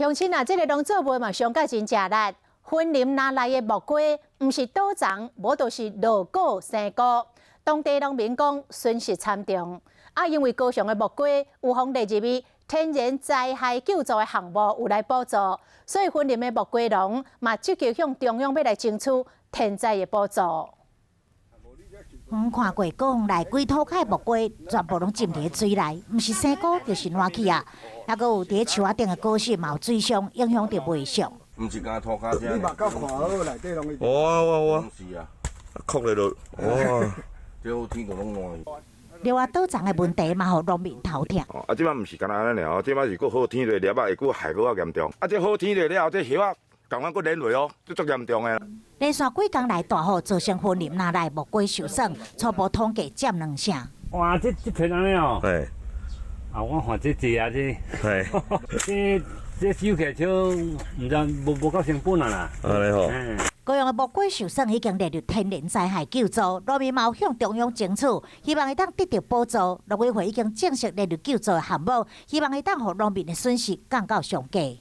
鄉親啊，這个農作物嘛，傷甲真食力。雲林林內的木瓜，毋是倒叢，無就是落果生菇。當地農民講損失慘重。啊，因為高雄的木瓜有予列入去天然災害救助的項目有來補助，所以雲林的木瓜農嘛積極向中央欲來爭取天災的補助。遠看過高雄內規塗跤的木瓜，全部攏浸佇水內，毋是生菇就是爛去啊！猶閣有佇樹仔頂的果實嘛有水傷，影響著賣相。毋是干塗跤。你嘛夠看好內底攏。哇哇哇！是啊，哭咧都哇！這好天就攏爛。另外倒叢的問題嘛，予農民頭痛。啊，這擺毋是干焦按呢爾哦，這擺是閣好天落粒仔會閣害閣較嚴重。啊，這好天落了後，這葉仔仝款閣連落哦，這足嚴重的。連續幾工來大雨，造成雲林林內木瓜受損，初步統計佔兩成。哇！這這片按呢哦。嘿。啊，我看這濟啊，這。嘿。這這收起來少，毋知無無夠成本啊啦。按呢吼。高雄的木瓜受損已經列入天然災害救助，農民嘛有向中央爭取，希望會當得到補助。農委會已經正式列入救助的項目，希望會當予農民的損失降到上低。